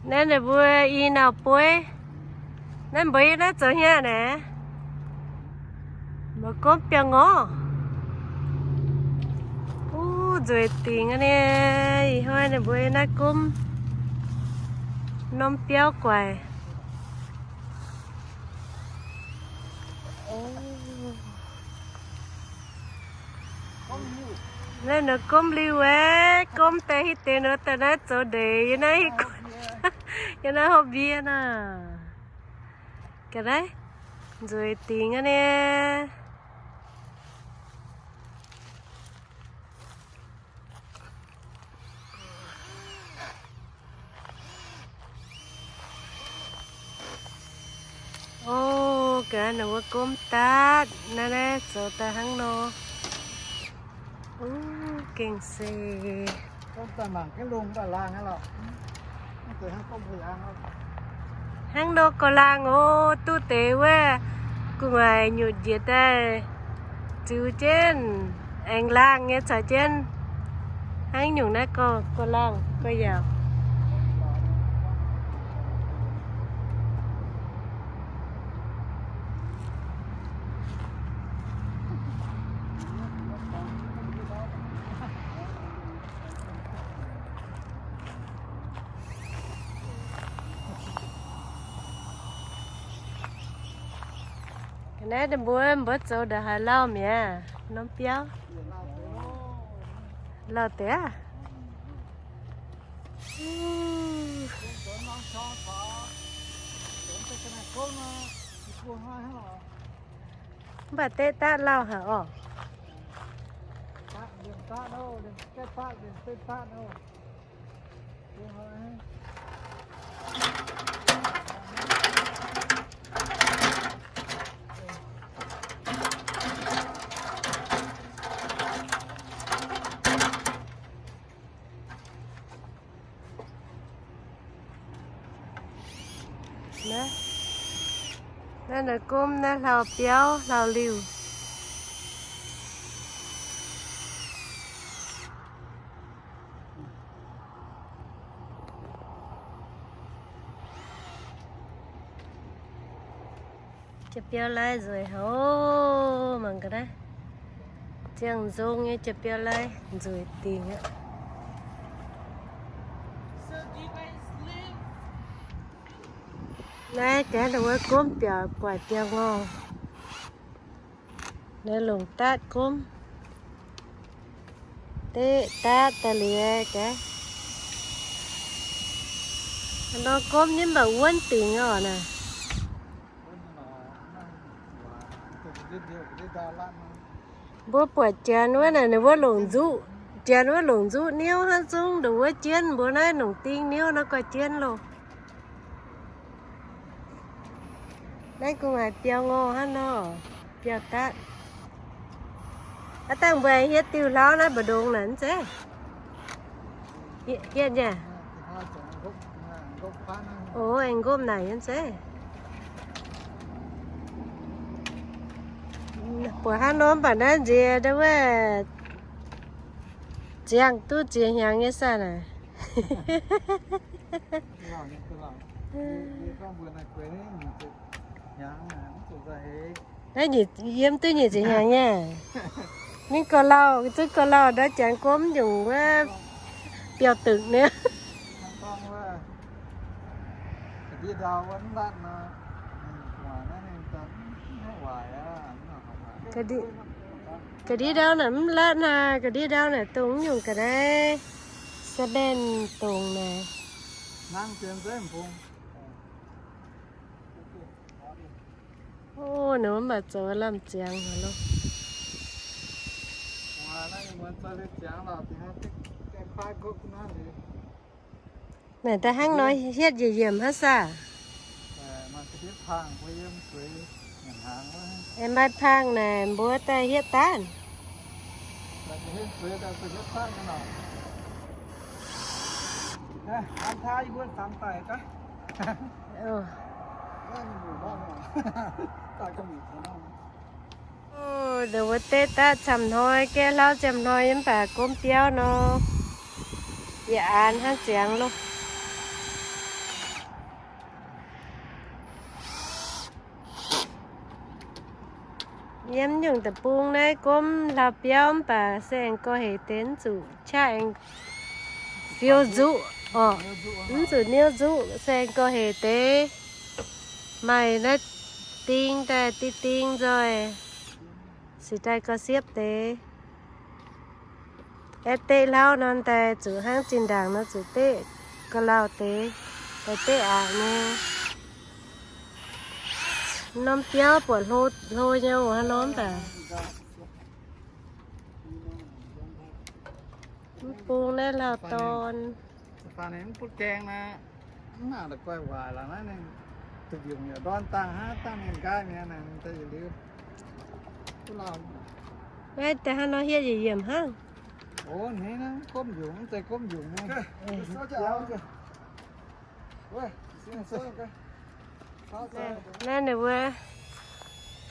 Naaiv ninh mbuo i nauc bueiv. Naaiv mbuo yiem naaiv zoux hnyangx naaic. Mbuo gomv biauv-ngorv. Uv, nzueic dingc aqv nyei. Ih hnoi ninh mbuo yiem naaiv gomv norm biauv guaix. Naaiv nor gomv liuh aeqv, gomv daaih hitv deix nor daaih naaiv zoux ndeic yiem naaiv hitv gu'nyuoz, yiem naaiv hopv mbie nor. Ga'naaiv nzueic dingc aqv nyei. O, ga'naaiv ninh mbuo gomv daatv naaiv, naaiv zoux daaih hnangv nor. Uv, gengh se. Hnangv nor gorx-laangh oc, duqv deix wuov gu'nguaaic nyutc njiec daaih ziux jienv, aengx laangh nyei caux jienv. Hnangv nyungc naaiv gorx-laangh gorx-youz. Ga'naaiv deix mbuo, mbuo zoux ndongc haaix lauh mi'aqv, norm biauv? Lauh deix aqv. Mv baac deqv daatv lauh haic orqc. Naaiv, naaiv nor gomv naaiv hlauv-biauv hlauv-liuh. Jiex biauv-lai nzueic haic oc, mangc ga'naaiv. Ziangh nzong nyei jiex biauv-lai nzueic dingc aqv. Naaiv jaax ninh wuov gomv biaux guaic biauv-ngorh. Naaiv longc daatv gomv. Deqv daatv daaih liuz jaax. Nor gomv nyei mv baac wuonv dingc oc naaic. Mbuo buatc janx wuov naaic, ninh wuov longc nzuqv, janx wuov longc nzuqv niouv hnangv, zungv ndongc wuov jienv, mbuo naaiv longc ding niouv nor gauh jienv loh. Naaiv gu'nguaaic biauv-ngorh hnangv nor, biauv-daatv. Aav dangh mbuo hietv diuh hlauv naaiv mbu'ndongx naaic mv zeiz? Hietv nyei. O, aengx nqopv naaic nyei mv zeiz? Buatc hnangv nor mv baac naaiv nziex wuov ziangh duqv ziex hnyangx nyei saah naaic. Naaiv nyic, yiem duqv nyic ziepc hnyangx nyei. Ninh gorx-lauh, zuqc gorx-lauh ndau jangx gomv nyungc wuov biauv-dengc nyei. Ga'ndiev ndau naaic mv latv naaic, ga'ndiev ndau naaic dongh nyungc ga'naaiv, se mbenc dongh naaic. O, ninh mbuo mv baac zoux lamh ziangx haic loh. Naaic daaih hnangv nor hietv yiemc yiemc hnangv saah? Aengx maaih pang naaic mbuo daaih hietv daanv. O, ninh mbuo deqv daatv camv hnoi, gaeqv hlauv ziangh hnoi mv baac gomv biauv nor, yaac aanx hnangv ziangx loh. Yiem nyungc deic-bung naaiv gomv hlauv-biauv mv baac se aengx gorx-heix deix, mv zuqc qaqv aengx fiou nzuqv orqc, mv zuqc niouv nzuqv, se aengx gorx-heix deix. Maaih naaiv ding daaih, ding ding nzoih, sic daaih gauh siepv deix. Aeqv, deqv hlauv nor daaih zuqc hnangv zinh ndaangc nor zuqc deqv ga'lauh deix, daaih deqv aqc nyei. Norm biauv buatc hlo hlo nyei oc, haaix norm daaih. Mv bung naaiv lauh dorn. Mv butv gaeng naaiv, mv nangc da'guaih waaic lorqc. Naaiv ninh duqv yungz yaac ndorn dangh hnangv, dangh ninh nqaai mi'aqv, naaiv deix yietc liuz. Naaiv deix hnangv nor hietv yiemc yiemc hnangv. O, hneiv naaiv gomv yungz, mv zeiz gomv yungz nyei. Naaiv ninh mbuo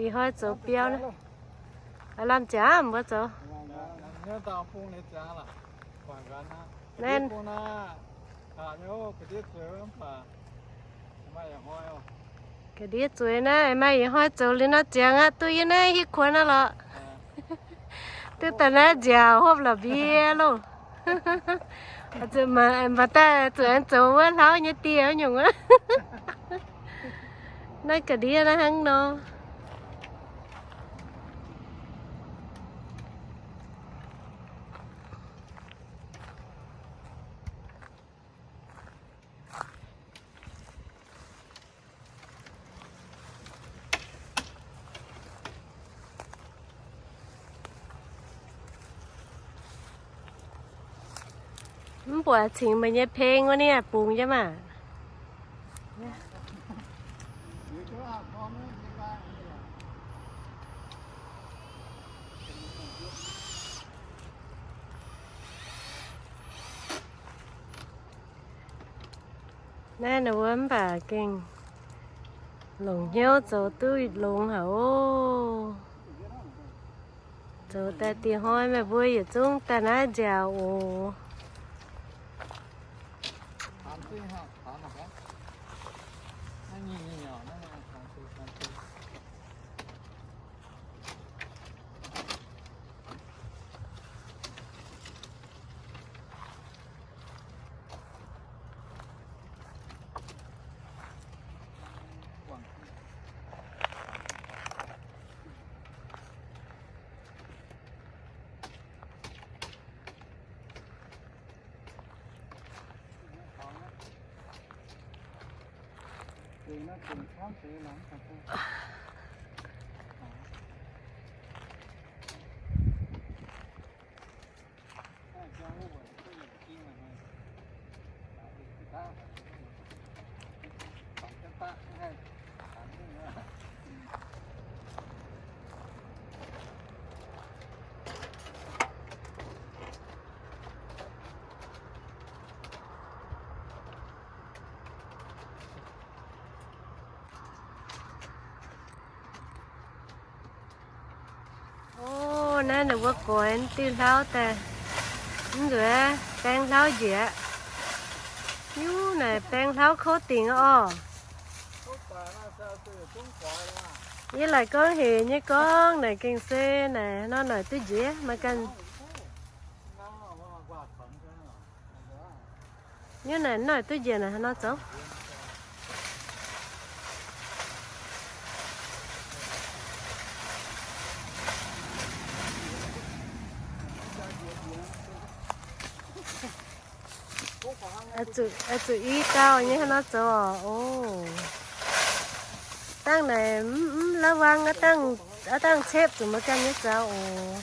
ih hnoi zoux biauv naaiv. Lamh ziangx mbuo zoux. Naaiv ga'ndiev zueiz naaiv maaih ih hnoi zoux liuz nor ziangx aqv, duqv yie naaiv hitv kuonx aqv lorqc. Duqv daaih naaiv nziaauc hopv la'mbie loh. Maaih daaih zuqc aengx zoux wuov hlauv nyei dieh nyungc aqv. Naaiv ga'ndiev naaiv hnangv nor. Mv buatc cingx meih nyei peng wuov niaa bungx jienv maah. Naaiv ninh mbuo mv baac gengh longc hnyouv zoux duqv longx haic oc. Zoux daaih dih hnoi meih mbuo yietc zungv daaih naaiv nziaauc oc. O, naaiv ninh mbuo goix diuh hlauv daaih, mv nzueic, baeng hlauv njiec. Nyuv naaic baeng hlauv kouv dingc orqc. Yie laaic gorngv hec nyei gorngv naaic gengh se naaic nor noic duqv njiec maiv ganh. Nyuv naaic noic duqv njiec naaic haaix nor zoux? Zuqc i dauh nyei haaix nor zoux oc. Dangh naaic mv la'wang, aav dangh cepv zuqc maiv ganh nyei zoux oc.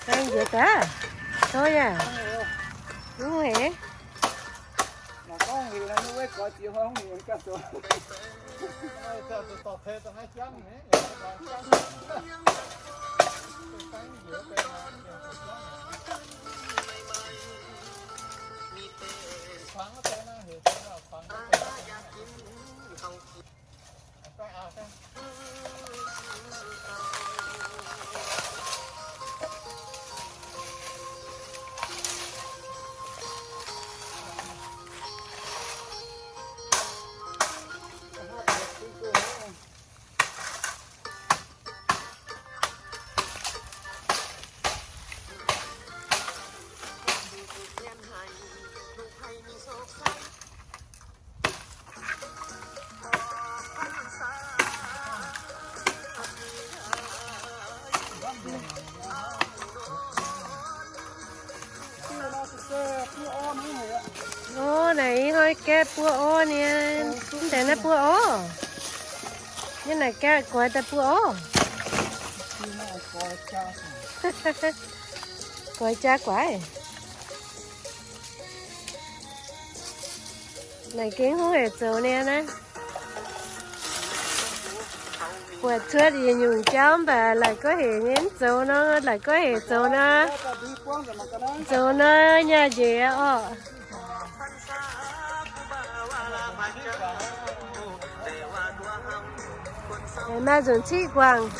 Gaeng njiec daaih. Tov yaac. Mv heix. Orv, naaic ih hnoi gaeqv buo orv nian. Mv deix naaiv buo orv. Nyei naaic gaeqv goix daaih buo orv. Goix jaa guaix. Naaic gengh hungh hec zoux nian naaiv. Buatc cuotv yietc nyungc jauv mv baac laic gorngv hec nyei mv zoux nor, laic gorngv hec zoux nor. Zoux nor nyaah njiec orqc. Maaih nzunc ciqv guangc.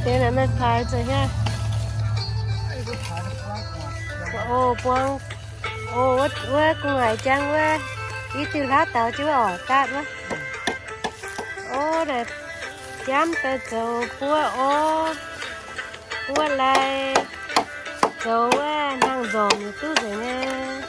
Deix naaic meih paaix zoux hnyouv. O, buang. O, wuov, wuov gu'nguaaic jangv wuov, i diuh hlauv daux jienv wuov orqc, daatv wuov. O, naaic jamv daaih zoux buov orv, buov lai, zoux wuov hnangv nzormc yietc duqv nzengc nyei.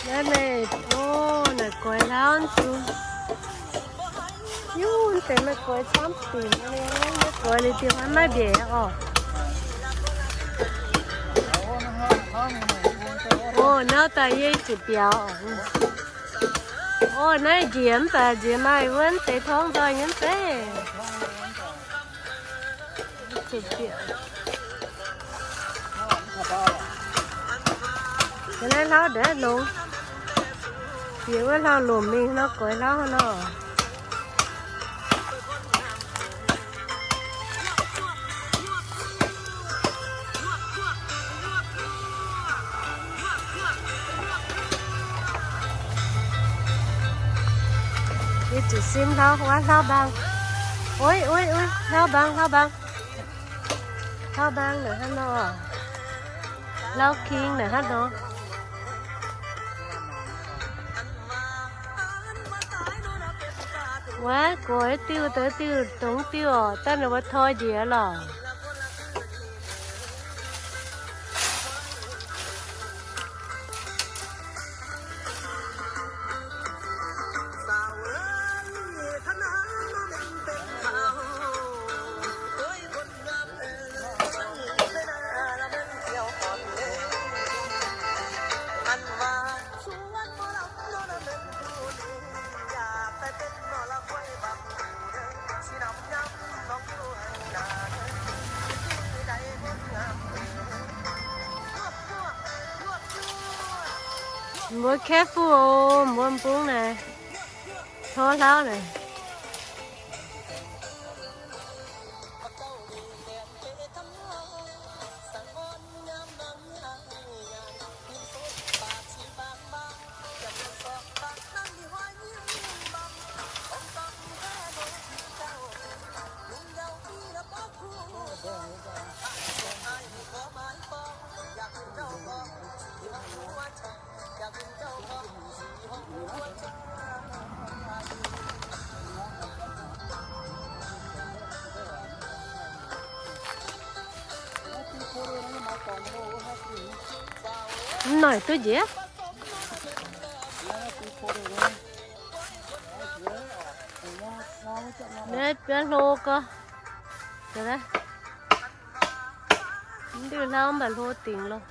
Naaiv naaic, o, naaic goix hlauv zuqc. Yie deix maaih goix camv dinc, maiv goix liuz diuh maiv mbiaeqc orqc. O, nor daaih yie zuqc biaux. O, naaiv njiec mv baac njiec maaih wuonv deix torngv nzoih nyei zeiv. Naaiv hlauv ndaav longx, bieqc wuov hlauv lomc mingh nor, goix hlauv nor. Yie zuqc sim hlauv, wuov hlauv mbaang. Uiv, uiv, uiv, hlauv mbaang, hlauv mbaang. Hlauv mbaang naaic hnangv nor. Hlauv king naaic hnangv nor. Wuov goix diuh deix diuh dongh diuh orqc, daaih ninh mbuo toi njiec lorqc. Mbuo careful oc, mbuo m'bung naaic, tor hlauv naaic. Mv noic duqv njiec. Naaiv biauv hlo gorx. Mv diuh hlauv mv baac hlo dingc loh.